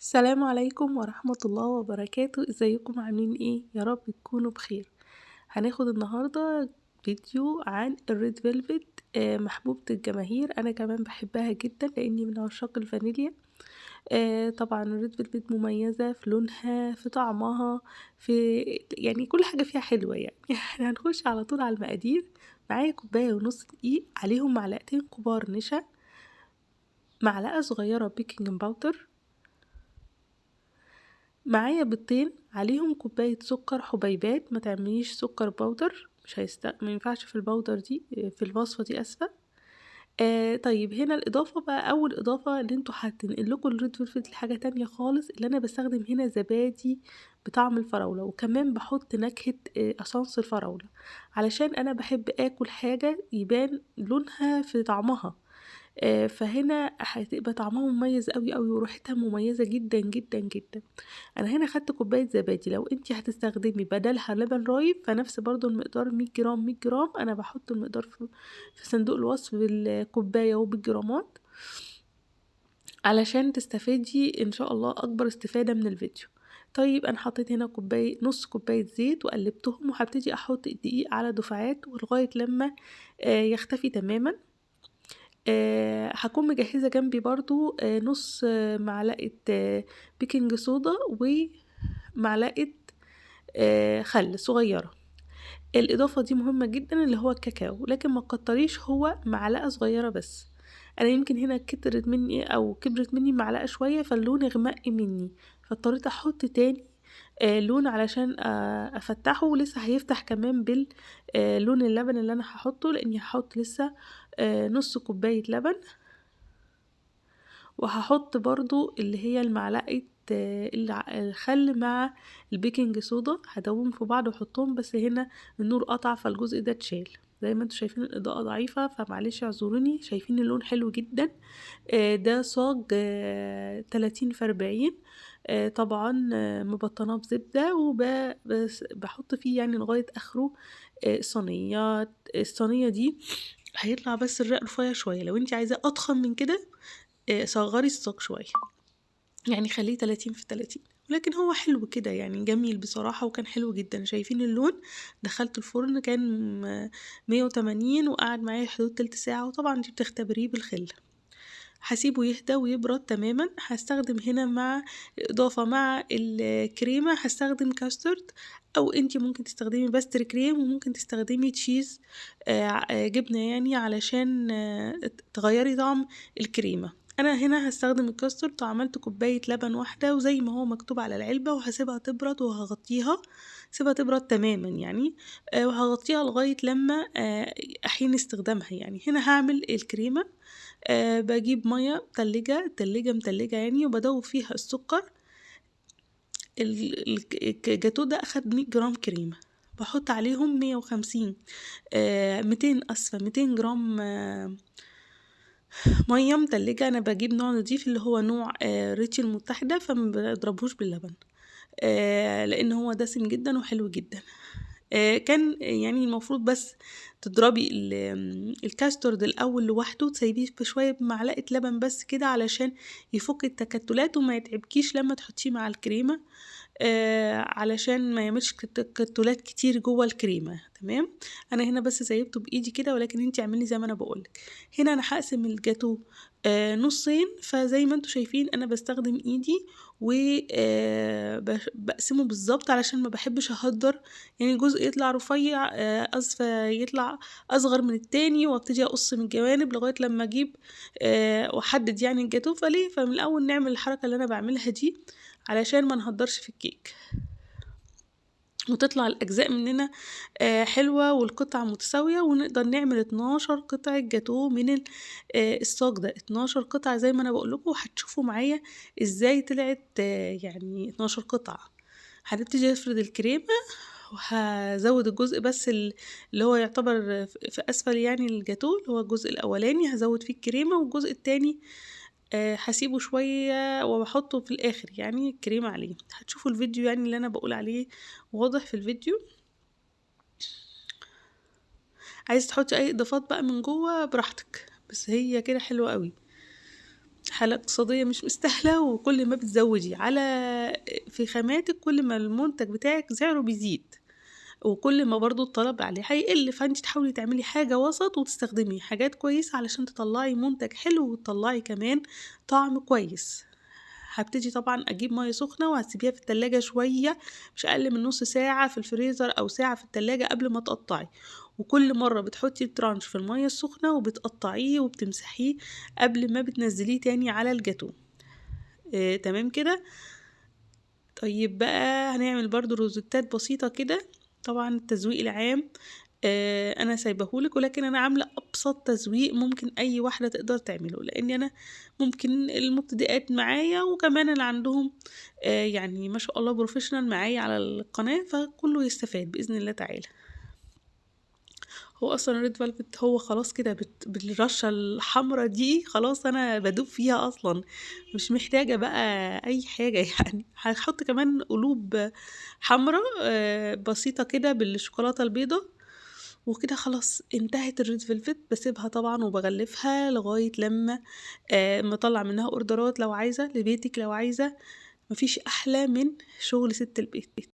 السلام عليكم ورحمة الله وبركاته. ازيكم عاملين ايه؟ يا رب تكونوا بخير. هناخد النهاردة فيديو عن ال red velvet، محبوبة الجماهير. انا كمان بحبها جدا لاني من عشاق الفانيليا. طبعا ال red velvet مميزة في لونها، في طعمها، في يعني كل حاجة فيها حلوة يعني. احنا هنخش على طول على المقادير. معايا كوباية ونص دقيق، عليهم معلقتين كبار نشا، معلقة صغيرة baking powder، معايا بيضتين، عليهم كوباية سكر حبيبات. ما تعمليش سكر powder، ما ينفعش في ال powder دي، في الوصفة دي اسفة. طيب هنا الإضافة بقى، أول إضافة اللي انتوا هتنقل لكم ال red velvet لحاجة تانية خالص، اللي أنا بستخدم هنا زبادي بطعم الفراولة، وكمان بحط نكهة essence الفراولة، علشان أنا بحب آكل حاجة يبان لونها في طعمها. فهنا هتبقى طعمها مميز قوي قوي وريحتها مميزة جدا جدا جدا. انا هنا خدت كوباية زبادي، لو انتي هتستخدمي بدلها لبن رايب فنفس برضو المقدار 100 جرام 100 جرام. انا بحط المقدار في صندوق الوصف بالكوباية وبالجرامات علشان تستفيدي ان شاء الله اكبر استفادة من الفيديو. طيب انا حطيت هنا نص كوباية زيت وقلبتهم، وهبتدي احط الدقيق على دفعات ولغاية لما يختفي تماما. هكون مجهزة جنبي برضو نص معلقة baking soda ومعلقة خل صغيرة. الإضافة دي مهمة جدا اللي هو الكاكاو، لكن ما تكتريش، هو معلقة صغيرة بس. أنا يمكن هنا كترت مني أو كبرت مني معلقة شوية، فاللون غمق مني، فاضطريت أحط تاني لون علشان أفتحه، ولسه هيفتح كمان لون اللبن اللي أنا هحطه، لأني هحط لسه نص كوباية لبن، وهحط برضو اللي هي المعلقة الخل مع ال baking soda، هدوبهم في بعض واحطهم. بس هنا النور قطع فالجزء ده اتشال، زي ما انتوا شايفين الإضاءة ضعيفة فمعلش اعذروني. شايفين اللون حلو جدا. ده صاج 30 في 40، طبعا مبطناه بزبدة، وبحط فيه يعني لغاية آخره. الصينية دي هيطلع بس الرق رفيع شوية. لو انتي عايزاه أضخم من كده صغري الصاج شوية، يعني خليه 30 في 30، ولكن هو حلو كده يعني جميل بصراحة، وكان حلو جدا. شايفين اللون؟ دخلت الفرن كان 180 وقعد معايا حدود تلت ساعة، وطبعا دي بتختبريه بالخلة. هسيبه يهدى ويبرد تماما. هستخدم هنا مع الإضافة مع الكريمة هستخدم كاسترد، أو انتي ممكن تستخدمي pastry cream، وممكن تستخدمي cheese، جبنة يعني، علشان تغيري طعم الكريمة. أنا هنا هستخدم الكاسترد، وعملت كوباية لبن واحدة وزي ما هو مكتوب على العلبة، وهسيبها تبرد وهغطيها، سيبها تبرد تماما يعني، وهغطيها لغاية لما أحين استخدامها يعني. هنا هعمل الكريمة، بجيب مية تلجة، تلجة متلجة يعني، وبدوب فيها السكر. الجاتو ده أخد 100 جرام كريمة، بحط عليهم مية وخمسين، ميتين، أسفة، ميتين جرام مية متلجة. أنا بجيب نوع نضيف اللي هو نوع ريتشي المتحدة، فما بضربهوش باللبن، لأن هو دسم جدا وحلو جدا. كان يعني المفروض بس تضربي الكاسترد الأول لوحده، تسيبيه بشوية بمعلقة لبن بس كده علشان يفك التكتلات وما يتعبكيش لما تحطيه مع الكريمة، علشان ما يعملش تكتلات كتير جوه الكريمة. تمام، أنا هنا بس سيبته بإيدي كده، ولكن انتي اعملي زي ما أنا بقولك. هنا أنا هقسم الجاتو نصين، فزي ما انتوا شايفين أنا بستخدم إيدي و، بقسمه بالظبط علشان ما بحبش أهدر، يعني جزء يطلع رفيع، أسفة، يطلع أصغر من التاني، وابتدي أقص من الجوانب لغاية لما أجيب، وأحدد يعني الجاتو. فليه؟ فمن الأول نعمل الحركة اللي أنا بعملها دي علشان ما نهدرش في الكيك، وتطلع الأجزاء مننا، حلوة والقطع متساوية، ونقدر نعمل 12 قطعة جاتوه من الصاج ده، 12 قطعة زي ما أنا بقول لكم، وهتشوفوا معايا إزاي طلعت، يعني 12 قطعة. هنبتدي نفرد الكريمة، وهزود الجزء بس اللي هو يعتبر في أسفل يعني الجاتوه، اللي هو الجزء الأولاني هزود فيه الكريمة، والجزء التاني، هسيبه شوية وبحطه في الآخر يعني الكريمة عليه. هتشوفوا الفيديو يعني اللي أنا بقول عليه واضح في الفيديو. عايز تحطي أي إضافات بقى من جوه براحتك، بس هي كده حلوة قوي. حالة اقتصادية مش مستاهلة، وكل ما بتزودي على في خاماتِك كل ما المنتج بتاعِك سعره بيزيد، وكل ما برضه الطلب عليه هيقل، فأنتِ تحاولي تعملي حاجة وسط وتستخدمي حاجات كويسة علشان تطلّعي منتج حلو وتطلّعي كمان طعم كويس. هابتدي طبعًا أجيب مَيّة سخنة وهتسيبيها في التلاجة شوية، مش أقل من نُص ساعة في الفريزر أو ساعة في التلاجة قبل ما تقطّعي، وكل مرة بتحطي الترانش في المَيّة السخنة وبتقطّعيه وبتمسحيه قبل ما بتنزّليه تاني على الجاتوه. تمام كده؟ طيب بقى هنعمل برضه روزيتات بسيطة كده، طبعًا التزويق العام أنا سايباه لِك، ولكن أنا عاملة أبسط تزويق ممكن أي واحدة تقدر تعمله، لإني أنا ممكن المبتدئات معايا وكمان اللي عندهم يعني ما شاء الله professional معايا على القناة، فكله يستفاد بإذن الله تعالى. هو أصلًا الred velvet هو خلاص كده بالرشة الحمرا دي خلاص أنا بادوب فيها أصلًا، مش محتاجة بقى أي حاجة يعني. هاحط كمان قلوب حمرا بسيطة كده بالشوكولاتة البيضا، وكده خلاص انتهت الred velvet. باسيبها طبعًا وباغلفها لغاية لما ما أطلّع منها أوردرات لو عايزة لبيتِك لو عايزة، ما فيش أحلى من شغل ست البيت.